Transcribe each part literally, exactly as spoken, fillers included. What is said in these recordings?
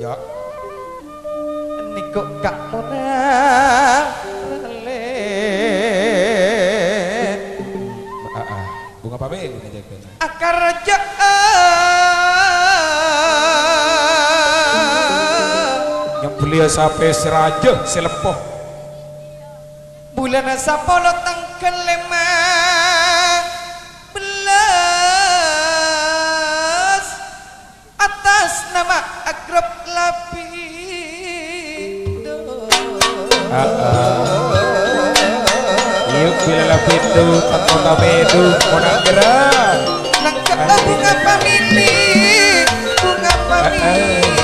Ya. Nèko Ka' Mona Rale. Ah, ah. Bunga pamèl, jâgâna. Akarjâ. Nyembeliyâ sapè sè rajâ, sè leppo. Bulân sapolo tangghâl lèma bellâs, atas nama Agrep Lapindo. Ah, ah. Iyâ, bilâ Lapindo, teppo tamedu, monangghârâ. Nangghâ bunga pamili, bunga pamili.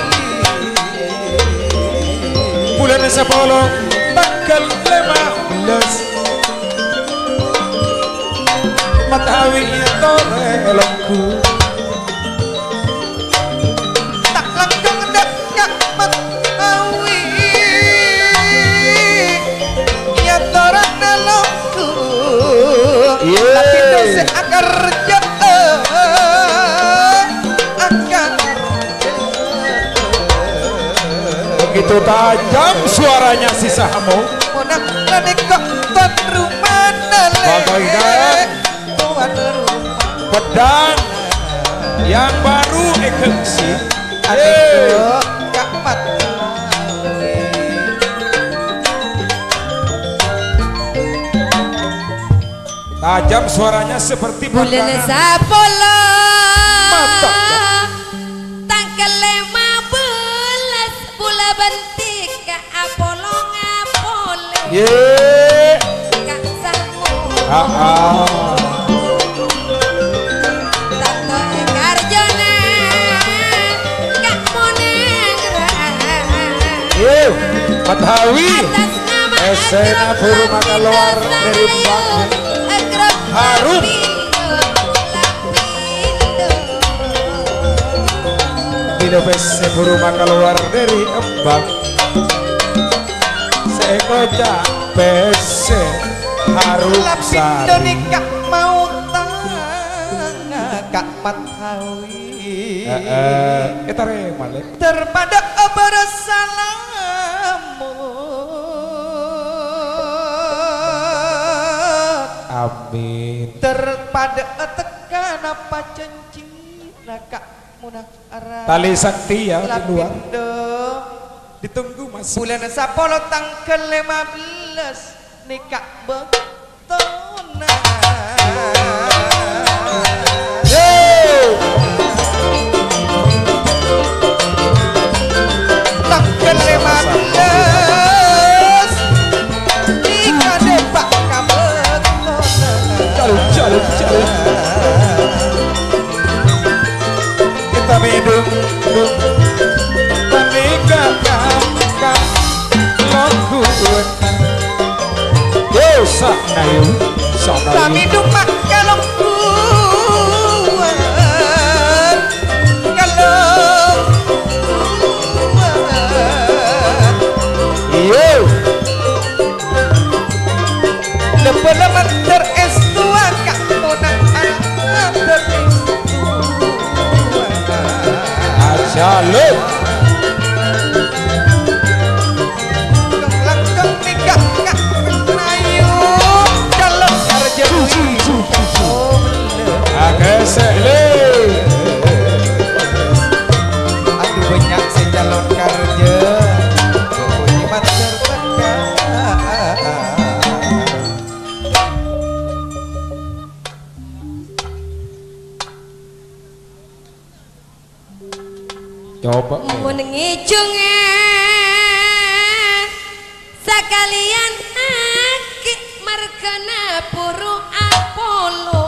Bulân sapolo, tangghâl lèma bellâs. Mathawi èyatorè longghu. Ta' langkong dâ' Ka' Mathawi. Èyatorana longghu. Iyâ. Lapindo sè akarjâ. Akar. Begitu tajam suaranya si Sahmo. Mona Rale kok tuan rumah Rale. Bagaikan tuan rumah. Pedang yang baru èghângsi. Aduh, Eh. Ka' Mat. Tajam suaranya seperti bulân pandangan. Sapolo. Mata, ya. Tangghâl lèma bellâs bulâ bântè ka apolong apolè. Ye. Ka' Sahmo. Ah, ah. Tanto karjâna Ka' Monang Ra. Ye. Mathawi. Atas nama Pèssèna Agrep buru makaluar Lapindo dâri Sayu, bâk. Agrep Harum. Lapindo, Lapindo. Bilâ pèssè buru makaluar dâri embang, sè èkoca' pèssè harum. Lapindo sari. Nèka maotang Ka' Mathawi. Heeh, ètarèma, Lè'. Dâripada abârâs salamet. Amin. Dâripada tekka napa janjina Ka' Monang Ra. Tali sakti ya, di luar. Lapindo. Ditunggu, Mas. Bulân sapolo tangghâl lèma bellâs. Nèka bâktona. Yo! Tangghâl lèma bellâs, nèka dâpa' ka bâktona. Jalan, jalan, jalan. Kita minum, minum. Tani kakak, kak, lagu. Yo, sanayu, sanayu. Sami dupa kalongguwan, kalongguwan. Iyo. Lebana mandar estu ka ponaan mandar estu. Aja, Lur. Langkong nikah, Kak, rayu calon karja. Agesek, Le. Aduh, banyak sing calon karja. Pokoknya masyarakat. Coba, eh. Mon ngejungan sakalian aki mergana buru apolo.